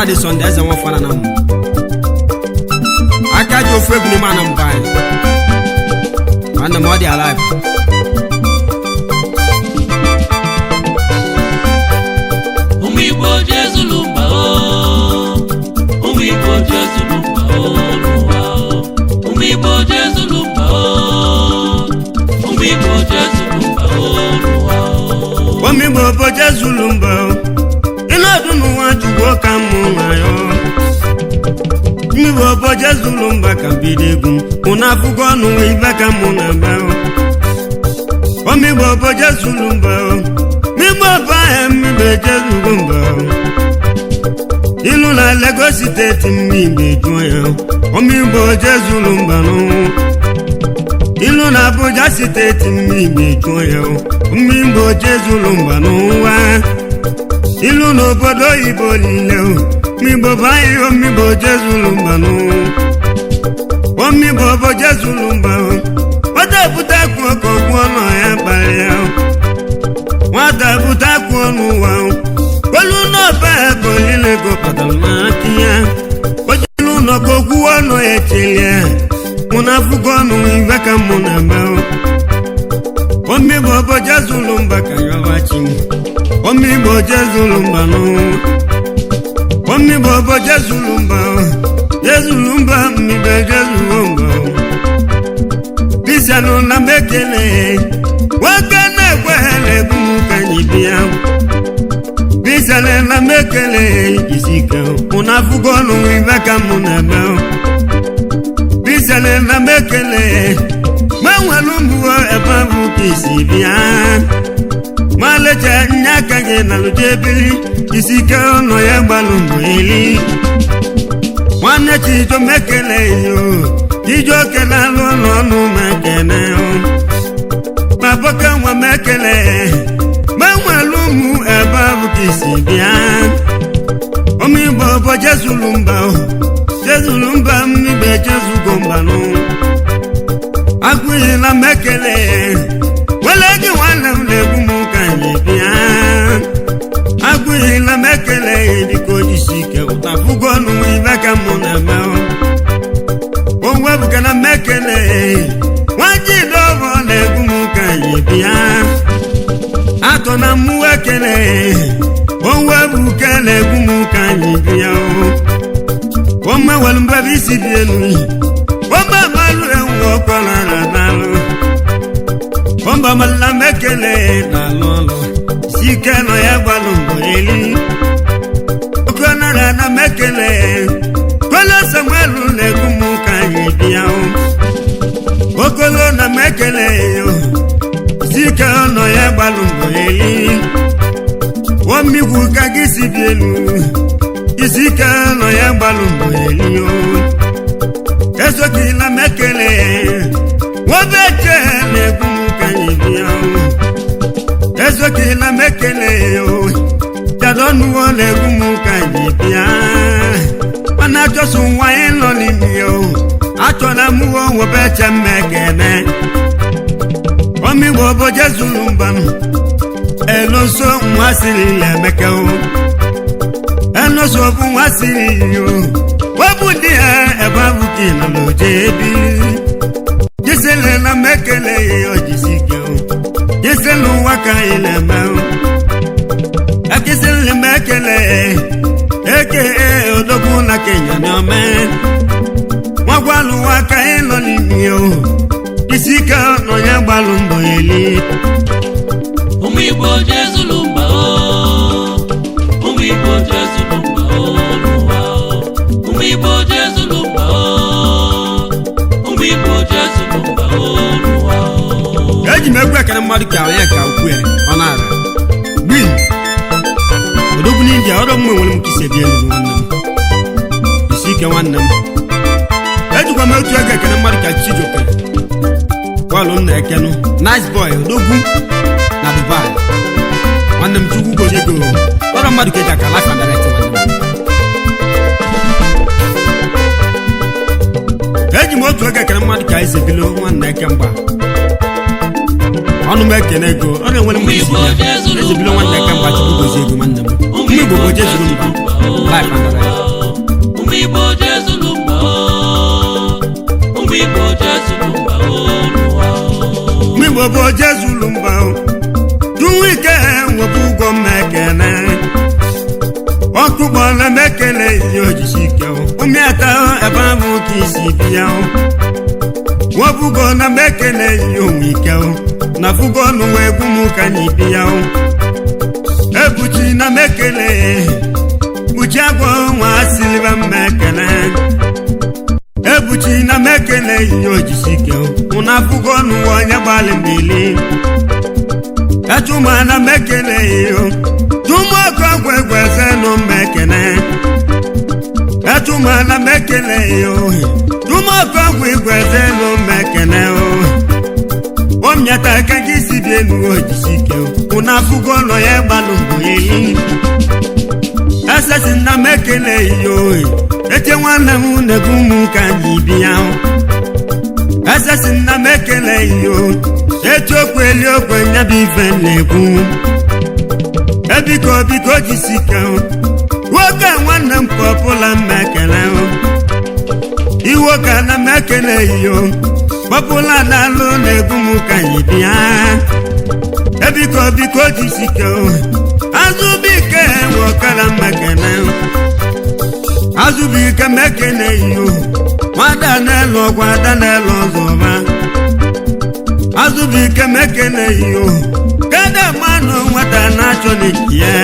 Na-adị Sọnde eze nwafọ na m aka ji ofu egwu n'ime ana mba anyị. Nwanne m, ọ dị alive. Ụmụ Igbo jezulu mba o, ụmụ Igbo jezulu mba o n'ụwa o. Ụmụ Igbo jezulu mba o, ụmụ Igbo jezulu mba o n'ụwa o. Omigbo bụ jezulu mba ịnọdụ n'ụwa, chukwu ka mụ na ya. Mmigbo bụ jezulu mba ka bido egwu mụ na afụgo ọnụ ibe ka mụ na eme. Omigbo bụ jezulu mba, migbo bụ ahịa, mmigbo ejezugo mba ilu na Lagos Steeti, mmigbo ejuo ya. Omigbo jezulu mba n'ụwa ilu na Abuja steeti, mmigbo ejuo ya. Mmigbo jezulu mba n'ụwa ilu n'obodo oyibo niile, mmigbo bụ ahịhịa. Mmigbo jezulu mba n'ụwa, omigbo bụ jezulu mba. Nwata bute kwuo ka okwu ọnụ ya kpara ya. Nwata bute kwuo n'ụwa olu n'ọba ya ka olile go kpatara n'aka ya. Ojelu ụlọ ka okwu ọnụ ya echelie mụ na afụgo ọnụ ibe ka mụ na eme. Omigbo bụ jezulu mba ka yọba chi. Omigbo jezulu mba n'ụwa, omigbo bụ jezulu mba, jezulu mba, mmigbo jezulu mba. Bisanụ na mekele nwoke na-ekwe na-egbu m ka anyị bịa. Bisanụ na mekele isi ike mụ na afụgo ọnụ ibe ka mụ na-eme. Bisanụ na mekele gbanwere ụmụwo ebe ahụ ka isi bịa ma lecha nye aka gị na lụjebili isi ike ọnụ ya gbalụ mbọ eli. Nwanne Chijo mekele yo, Chijioke na-alụ ụlọ ọnụ ma kene ma boke nwa mekele gbanwere ụmụ ebe ahụ ka isi bịa. Omigbo bụ jezulu mba, jezulu mba, mmigbe jezugo mba nụ agụghịla m ekele wele gị. Nwanne m na-egbu m ka anyị bịa. Agụghịla m ekele biko, jisi ike ụtafụgo ọnụ ibe ka mụ na-eme. Onwe bụka na m ekele nwaji dọbọ na-egbu m ka anyị bịa. Atọ na mụ ekele onwe buke na-egbu m ka anyị bịa. Ome nwere mbebe isi dị elu, ọba malu ewu ọkọ nara n'alụ, ọba mala mekele n'alụ ọlụ sike nọ ya gbalụ mbọ eli ọkọ nara na mekele kolo Samuelu na-egwu m ka anyị bịa. Okolo na mekele sike nọ ya gbalụ mbọ eli omigwu ka gị si dị elu isi ike nọ ya gbalụ mbọ eli o ezokila mekele nwobeche na-egwu m ka anyị bịa. Ezokila mekele jadọnuwo na-egwu m ka anyị bịa. Mana achọsụ nwa anyị nọ n'ime ya achọla mụwo nwobeche mmekene. Omigbo bụ jezuru mba m eloso nwa siri emeke o enoso bụ nwa siri o wọ́pù ní ẹ ẹ̀bá bukí nà ló jẹ́ bí. Jísẹ́lẹ̀ na mẹ́kẹ́lẹ́ ọ̀jìsí kẹ́ o. Jísẹ́lẹ̀ wákà ilẹ̀ mẹ́ o. Akísẹ́lẹ̀ mẹ́kẹ́lẹ́ eke odógún na kenya ní ọmẹ́. Wọ́n gbalu wákà ilọ̀ nìmi o. Isi kẹ́ ọ̀nà yẹn gbalu mbọ̀ yẹlé. Ụmụ Igbo jezulu mba o, ụmụ Igbo jezulu mba o n'ụwa o. Ụmụ Igbo jezulu mba o, ụmụ Igbo jezulu mba o n'ụwa o. Eji m egwu ekene mmadụ ka onye ka ukwu ya ọ na-ara gbin odogwu n'India ọdọ mma nwere m ka isi ebi elu. Nwanne m, isi ike nwanne m. Ejikwa m otu ego ekene mmadụ ka Chijioke bọọlụ m na-ekenụ nice boy odogwu na Dubai. Nwanne m, Chukwu gozie ego ọdọ mmadụ ka eji aka life and direct. Nwanne m, eji m otu ego ekene mmadụ ka eze bilo nwanne eke mgba. Ọnụ m ekene ego ọ na-enwere m isi ya ejibilo nwanne ka mgba. Chukwu gozie ego nwanne m. Ụmụ Igbo bụ jezuru mba life and direct. Ụmụ Igbo jezuru mba o. Ụmụ Igbo jezuru mba o n'ụwa o. Ụmụ Igbo bụ jezuru mba o. Tunwike nwebụ ụgwọ m ekene. Ọkụ gbọla m ekele ihe ojisi ike ụmịata ebe ahụ ka isi bịa. Nwebugo na m ekele ihe onwe ike na fugo n'ụwa egwu m ka anyị bịa. Ebuchi na m ekele kpuchi agwọ nwa asịlịba m ekele. Ebuchi na m ekele ihe ojisi ike mụ na fugo n'ụwa onye gbalị mbili. Echuma na m ekele ihe tụmọkọ gwegwezenụ m ekele. Echuma na m ekele ihe tụmọkọ gwegwezenụ m ekele. Omnyata ka gị si bi enu ojisi ike mụ na fugo nọ ya gbalụ mbụ eli. Esesi na m ekele ihe ohe eche nwanne m na-ebu m ka anyị bịa. Esesi na m ekele ihe echi okwu eli okwe nyabụ ife na-ekwu. Ebiko biko jisi ike nwoke nwanne m pọpụla m ekele. Iwoke na m ekele ihe pọpụla na-alụ na-egwu m ka anyị bịa. Ebiko biko jisi ike. Azụbike nwokara m ekele. Azụbike m ekele ihe nwada n'elu ọgwụ ada n'elu ọzọba. Azụbike m ekele ihe kada mmanụ nwata na-achọ n'iki ya.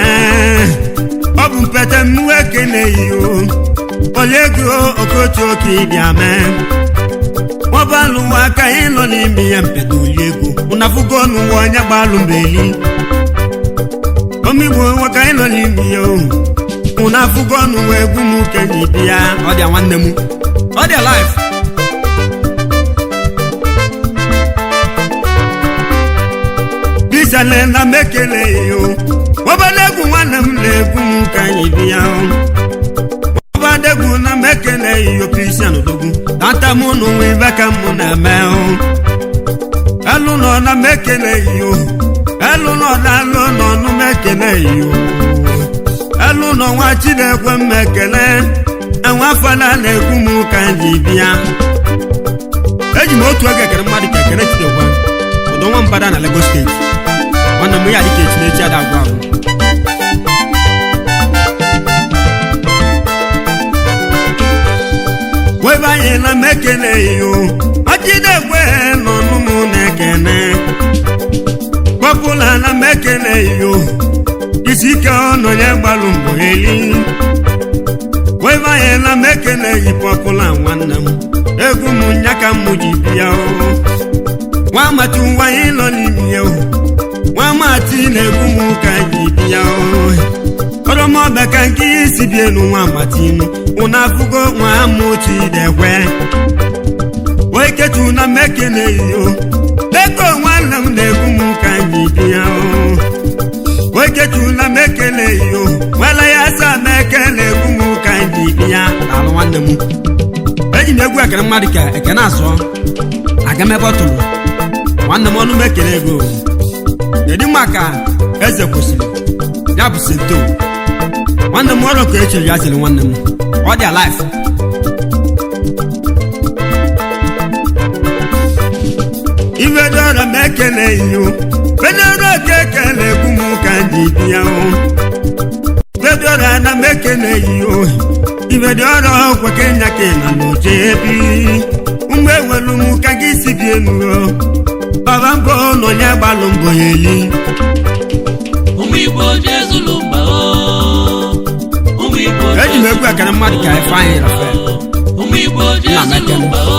Ọ bụ mpete m ekele ihe oliego okotu oke ịbịa mee nwabalụ nwa aka ịnọ n'ime ya mpete oliego ụnafugo n'ụwa onye gbalụ mbeli omigbo nwoke anyị nọ n'ime ya o ụnafugo n'ụwa egwu m kenye ibi ya. Ọ dị nwanne m, ọ dị life. Bisale na m ekele yo obere egwu nwanne m na-egwu m ka anyị bịa. Obere egwu na m ekele yo Kristian Odogwu tata m n'ụwa ibe ka m na-eme. Elu nọ na m ekele yo elu nọ na alụ nọ nụ m ekele yo elu nọ nwa Chinekwe m ekele enwe afọla na-egwu m ka anyị bịa. Eji m otu oge ekele mmadụ ka ekele Chidekwe ụdọ nwa mbada na Lagos steeti. Nwanne m ya dịka echi na echi ada agwụ agwụ. Webe anyị na m ekele yo ọchịdekwe nọ n'ụmụ na-ekene kpọpụla na m ekele yo isi ike ọnụ ya gbalụ mbọ eli. Webe anyị na m ekele yi pọpụla nwanne m egwu m nya ka m ji bịa o. Nwa amati nwa anyị nọ n'ime ya o nwa amati na-egwu m ka ji bịa o. Ọrọmọbẹ ka nke isi bi elu nwa amatinu ụna afụgo nwa amuchidekwe wee ketu na m ekele yo beko nwanne m na-egwu m ka ji bịa o. Wee ketu na m ekele yo nwela ya asa m ekele egwu m ka ji bịa. Daalụ nwanne m. Eji m egwu ekene mmadụ ka ekene asọ aga m ebe ọ tụrụ nwanne m ọnụ m ekele ego. Kedu maka eze kwesịrị ya bụ sento nwanne m ọrụ ka echiri ya sịrị nwanne m ọ dị alive. Ibedora m ekele yo bedora ka ekele egwu m ka ji bịa o. Bedora na m ekele yo ibedora ọkwa kenya kena n'oche ebi mgbe ewelu m ka gị si bi enu o. Baba mbọ nọ ya gbalụ mbọ ya eli. Ụmụ Igbo jezuru mba o. Ụmụ Igbo Eji m egwu ekele mmadụ ka Ifeanyị Rafael. Ụmụ Igbo Nna m jezuru ekele. mba o.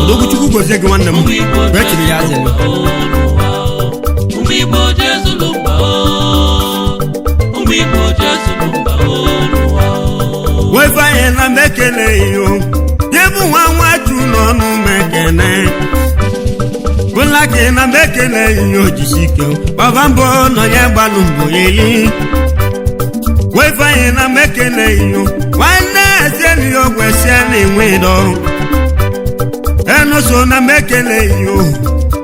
Odogwu Chukwu gozie gị nwanne m Ụmụ Igbo mgbe echiri ya jezuru zere. mba o n'ụwa o. Ụmụ Igbo jezuru mba o. Ụmụ Igbo jezuru mba o n'ụwa o. Wefanye na m ekele yo jebu nwa nwa tu n'ọnụ m ekene bụlaki na m ekele yo jisike baba mbọ nọ ya gbalụ mbọ eli. Wefanye na m ekele yo nwanne esieli ogwe sie na enwe dọ enu so na m ekele yo.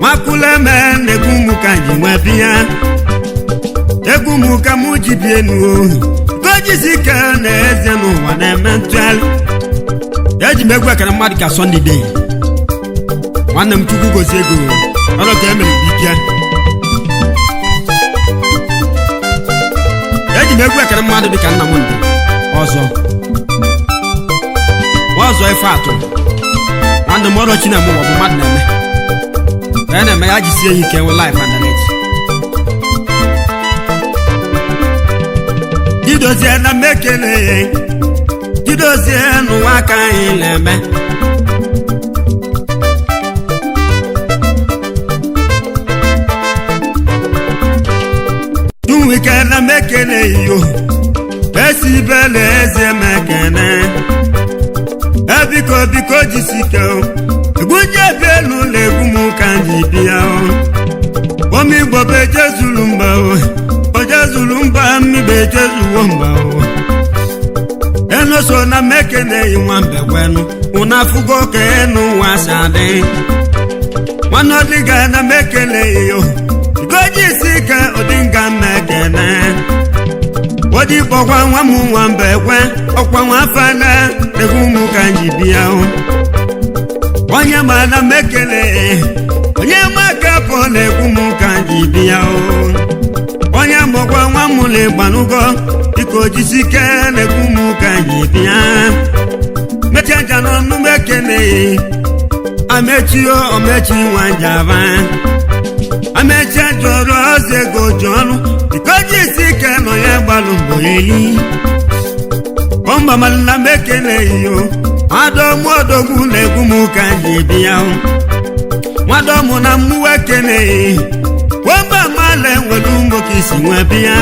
Nwakuleme na-egwu mụ ka ji nwe bịa. Egwu mụ ka mụ ji bie nu. Gojisi ike na eze n'ụwa na-eme ntụgharị. Eji m egwu ekere mmadụ ka Sunday day. Nwanne m Chukwu gozie ego. Ọrụ ka emere bụ ike. Eji m egwu ekere mmadụ dịka nna m ndụ. Ọzọ. Ọzọ ife atụ. Nwanne m ọrụ Chineme ụwa bụ mmadụ na-eme. Ya na-eme ya jisie ya ike nwe life and direct. Jidozie na mekele jidozie n'ụwa aka anyị na-eme. Tunwike na mekele iyo esi bele eze mekene. Ebiko biko jisike o. Egwu jebi elu na egwu m ka m ji bịa o. Omigbo bụ ejezulu mba o. Ojezulu mba mmigbo ejezuwo mba o. Enu so na mekene nwa mbekwenu. Unu afụgo ka enu nwa si adị. Nwanne ọdịga na mekene yo. Goji isi ike ọdịga mekene. Odikpọkwa nwa m nwa mbekwe. Ọkwa nwa afana egwu m ka m ji bịa o. Onye ma na mekele onye ma ka pụ na-egwu m ka m ji bịa o. Onye mụkwa nwa m na-ịgbanugo biko jisike na-egwu m ka m ji bịa. Mechie nja n'ọnụ m ekele amechio omechi nwa njaba. Amechie jụrụ ọzọ ego ji ọnụ biko jisike nọ ya gbalụ mbọ eli. Ọmbamalila m ekele yo. Nwadọmụ odogwu na-egwu m ka m ji bịa o. Nwadọmụ na mmụọ ekele wemba mala enwere ụmụ ka isi nwe bịa.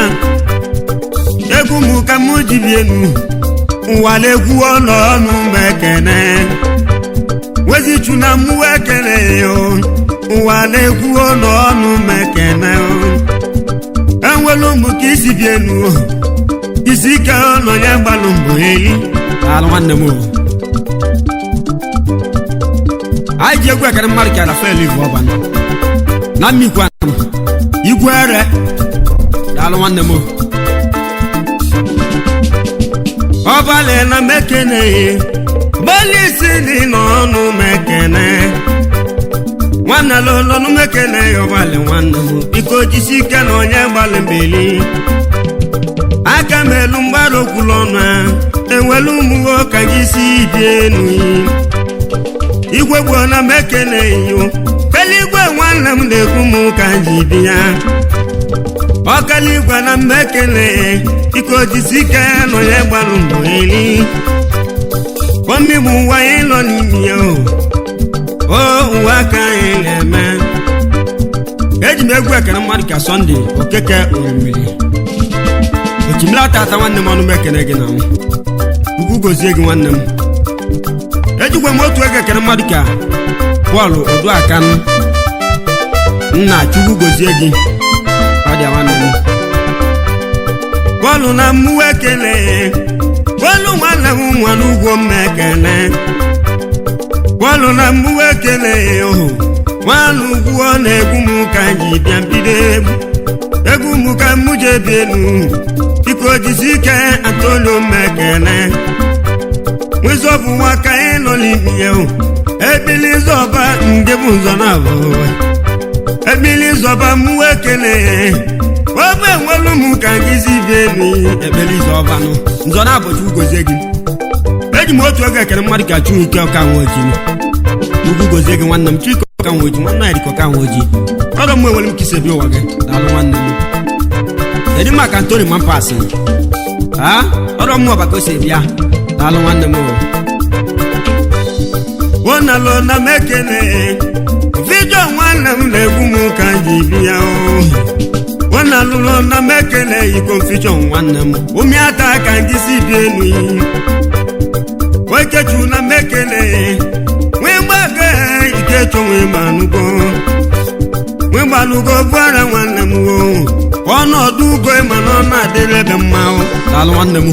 Egwu m ka m ji bie enu ụwa na-egwu ọnụ ọnụ m ekene. Wezichu na mmụọ ekele o. Ụwa na-egwu ọnụ ọnụ m ekene o. Enwere ụmụ ka isi bie enu o. Isi ike ọnọ ya gbalụ mbọ eli. Daalụ nwanne m o. Anyị ji egwu ekere mmadụ ka Rafael Ivu Ọban na mmikwa igwe ere. Daalụ nwanne m o. Ọbalị na mekene gbalị isi dị n'ọnụ mekene. Nwanne lụlọnụ mekene ọbalị nwanne m biko jisi ike na onye gbalị mbeli. Aka m elu mgbarụ okwulu ọnụ a enwelu ụmụ nwoke gị si bi enu. Igwe gboo na mekene iyo eluigwe nwanne m na-ekwu m ka m ji bịa. Ọkaligwe na mmekene iko jisi ike nọ ya gbalụ mbọ eli. Omigbu ụwa anyị nọ n'ime ya o. O ụwa ka anyị na-eme. Eji m egwu ekene mmadụ ka Sunday Okeke Orimiri. Ochimila tata nwanne m ọnụ m ekene gị na m. Ukwu gozie gị nwanne m. Ejikwa m otu ego ekene mmadụ ka Pọl Oduakan nna Chukwu gozie gị. Ọ dị nwanne m. Pọl na mmụọ ekele Pọl nwanne m nwa n'ugwo m ekele. Pọl na mmụọ ekele ohu nwanne ugwu ọ na-egwu m ka m ji bịa mbido egwu. Egwu m ka m ji ebi enu biko jisi ike Antonio m ekele. Nwezọbụ nwa ka anyị nọ n'ime ya o. Ebili zọba ndị bụ nzọ na-abụ. Ebili zọba mụ ekele ọbụ enwelu m ka gị si bi elu. Ebili zọba nụ nzọ na-abụ Chukwu gozie gị. Eji m otu oge ekele mmadụ ka Chukwuike Ọkanwe oji. Chukwu gozie gị nwanne m Chukwuike Ọkanwe oji nwanne anyị dịka Ọkanwe oji. Ọrụ m enwere m ka isi ebi ụwa gị. Daalụ nwanne m. Kedu maka Anthony Mampasị? Ha? Ọrụ m ọba ka o si bịa. Daalụ nwanne m o. Wonalo na mekene vidio nwanne m na-egwu m ka m ji bịa o. Wonalụlọ na mekene iko ficho nwanne m ụmị ata ka ndị si bi enu. Okechu na mekene nwee mgbake ikechu nwee gbanugo nwee gbanugo bụara nwanne m o. Ọnọdụ ugo mana ọ na-adịrị ebe mma o. Daalụ nwanne m.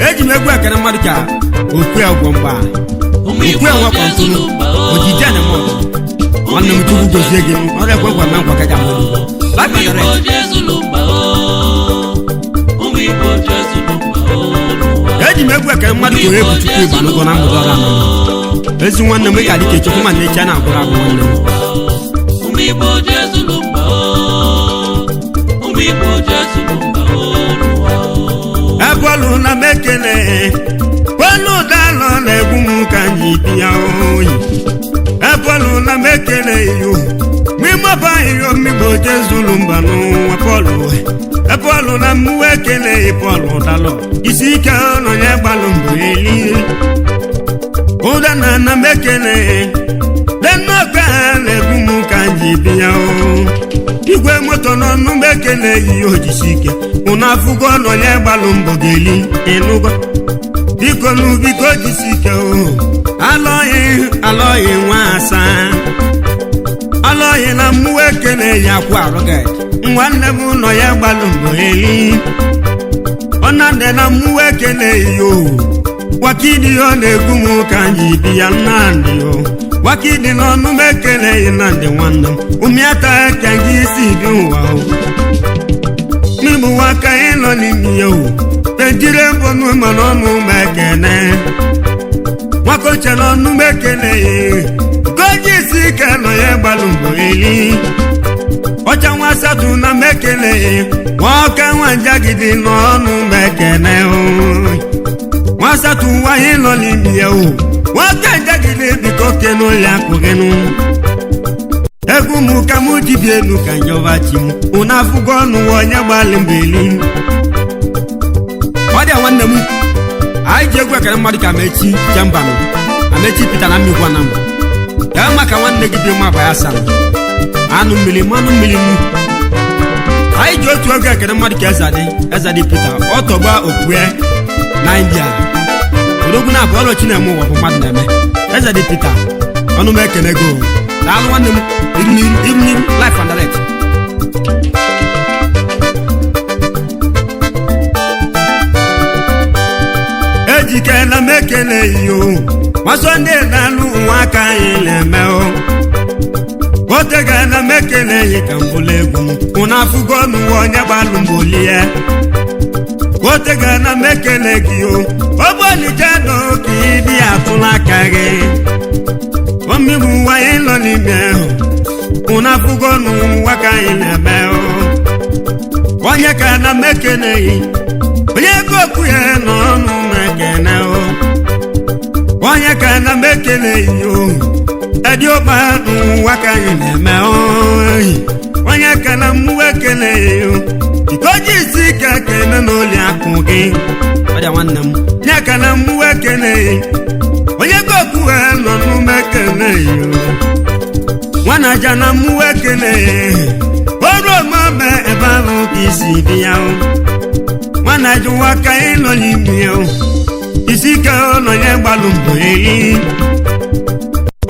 Eji m egwu ekere mmadụ ka okwu agwọ mgba Ụmụ okwu Igbo enwekwa Jezulu ntụnụ. o. Ojije na mọ nwanne m Chukwu gozie gị ọrụ ekwe nkwa mee nkwa kaja mụ. Ụmụ Igbo jezulu mba o. Ụmụ Igbo jezulu mba o n'ụwa. Eji m egwu ekele mmadụ ka onye bụ Chukwu ịgba n'ụgwọ na mgbede ọrụ anọ ezi nwanne m ị ga-adị ka echekwu ma na echi a na-agwụrụ agwụ nwanne m. Ụmụ Igbo jezulu mba o. Ụmụ Igbo jezulu mba o n'ụwa o. Ebolu na m ekele bolu dalọ na-egwu m ka anyị bịa oyi ebolu na m ekele yo mịmọba iyo mmigbo jezulu mba n'ụwa pọlụ ebolu na mụ ekele pọlụ dalọ isi ike nọ ya gbalụ mbọ eli ụda na na m ekele denọka na-egwu m ka anyị bịa o igwe moto n'ọnụ m ekele yi ojisi ike ụnụ afụgo nọ ya gbalụ mbọ ga-eli ịnụgo biko nụ biko jisi ike o alọghị alọghị nwa asaa alọghị na mmụọ ekele ya kwụ arụgị nwanne m nọ ya gbalụ mbọ eli ọnande na mmụọ ekele yo wakili ọ na-egwu m ka anyị bi ya nnamdị o wakili n'ọnụ m ekele ya nnamdị nwanne m ụmịata ka gị si bi ụwa o n'ịbụ nwa ka ị nọ n'ime ya o ejire mbọ n'ụmụ n'ọnụ m ekene nwakoche n'ọnụ m ekele ya goji isi ike nọ ya gbalụ mbọ eli ọcha nwa asatọ na m ekele ya nwoke nwa njagide n'ọnụ m ekene o nwa asatọ ụwa anyị nọ n'ime ya o nwoke njagide biko kenu ya akụghịnụ egwu m ka mụ ji bi elu ka nyọba chi m ụnụ afụgo ọnụ onye gbalị mbeli. Ọ dị nwanne m anyị ji egwu ekele mmadụ ka Amechi Jembanụ Amechi Pita na mmikwa na mbụ ya maka nwanne gị bi mma bụ ya sara anụ mmiri mmanụ mmiri nnu. Anyị ji otu oge ekele mmadụ ka Ezadị Pita ọ tọgba okwue na India odogwu na abụ ọlọchi na-eme ụwa bụ mmadụ na-eme. Ezadị Pita ọnụ m ekele go daalụ nwanne m iru n'iru life and direct. Ejikela m ekele yo nwasọnde na-alụ nwa aka anyị na-eme o otegala m ekele yi ka mbụla egwu ụnụ afụgo n'ụwa onye gbalụ mbolie otegala m ekele gị o ogbolichado ka ịdị atụla aka gị omigbu ụwa anyị nọ n'ime ahụ ụnụ afụgo n'ụwa ka anyị na-eme o onye ka na m ekele yi onye ego okwu ya nọ ọnụ m ekene o onye ka na m ekele yi o edi ụba n'ụwa ka anyị na-eme oyi onye ka na mmụọ ekele yi o ikoji isi ike kene n'oli akụ gị ọdịa nwanne m nye ka na mmụọ ekele yi onye ego okwu ya nọ n'ume ekele yi o nwana aja na mmụọ ekele yi oru omame ebe ahụ ka isi dị ya o nwana jụwa ka ị nọ n'ime ya o isi ike nọ ya gbalụ mbọ eli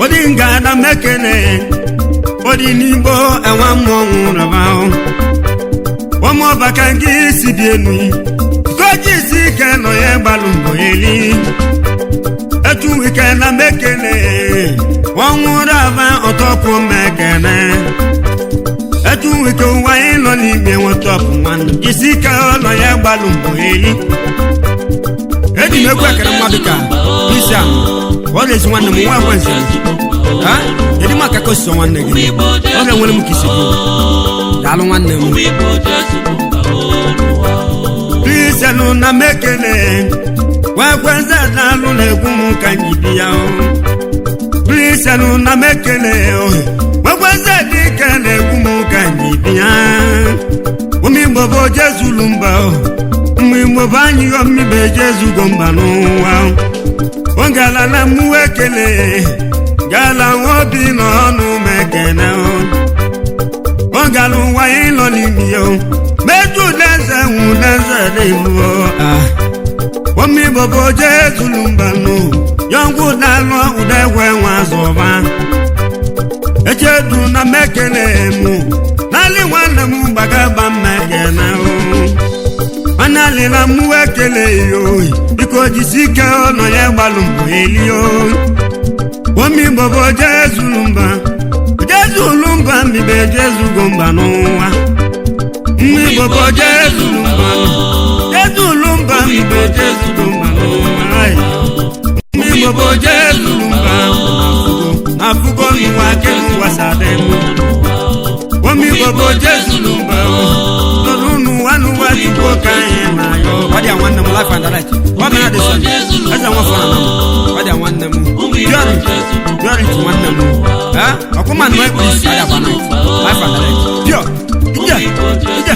odi nga na mekene odi n'igbo enwe mmọnwụ raba o ọmọba ka gị si bi enu koji isi ike nọ ya gbalụ mbọ eli etu ike na mekene ọnwụ raba ọtọpụ mekene etu ike ụwa anyị nọ n'ime nwetọpụ nwanne isi ike nọ ya gbalụ mbọ eli. Eji m egwu ekele mmadụ ka isi a ọ na-ezi nwanne m nwa ekwenze ha kedu maka ka osisi nwanne gị ọ ga-enwere m ka isi gị daalụ nwanne m. Ụmụ Igbo jezulu mba o n'ụwa o. Kristianụ na m ekele nwa ekwenze daalụ na-egwu m ka anyị bi ya o Kristianụ na m ekele o nwa ekwenze dị ike na-egwu m ka anyị bi ya ụmụ Igbo bụ jezulu mba o ụmụ Igbo bụ anyị ommibe jezugo mba n'ụwa o gala na mmụọ ekele gala nwa obi n'ọnụ m ekene o ọ gara ụwa ịnọ n'ime ya o meju n'eze nwụ n'eze n'ihu a ụmụ Igbo bụ jezulu mba nụ yọngwụ na-alụ ụdegwe nwa zọba echedu na mekele mụ n'alị nwanne m gbagaba mmekene o manalị na mụ ekele yo biko jisi ike nọ ya gbalụ mbọ eli o Omigbo bụ ojezulu mba, ojezulu mba, mbibe ejezugo mba n'ụwa. Mmigbo bụ ojezulu mba, jezulu mba, mbibe ejezugo mba n'ụwa. Ai. Mmigbo bụ ojezulu mba, na afụgo n'ụwa kenuwa sadị mụ. Omigbo bụ ojezulu mba, nọrọ n'ụwa n'ụwa Chukwu ka anyị na-ayọ. Ọ dị a nwanne m, life and direct. Ọ bụ na dị sọ eze nwa fọrọ na m. Ọ dị a nwanne m. Purity, purity nwanne m. Eh? Ọkụma na my peace, adị agba night. Life and direct. Pure. Ije. Ije.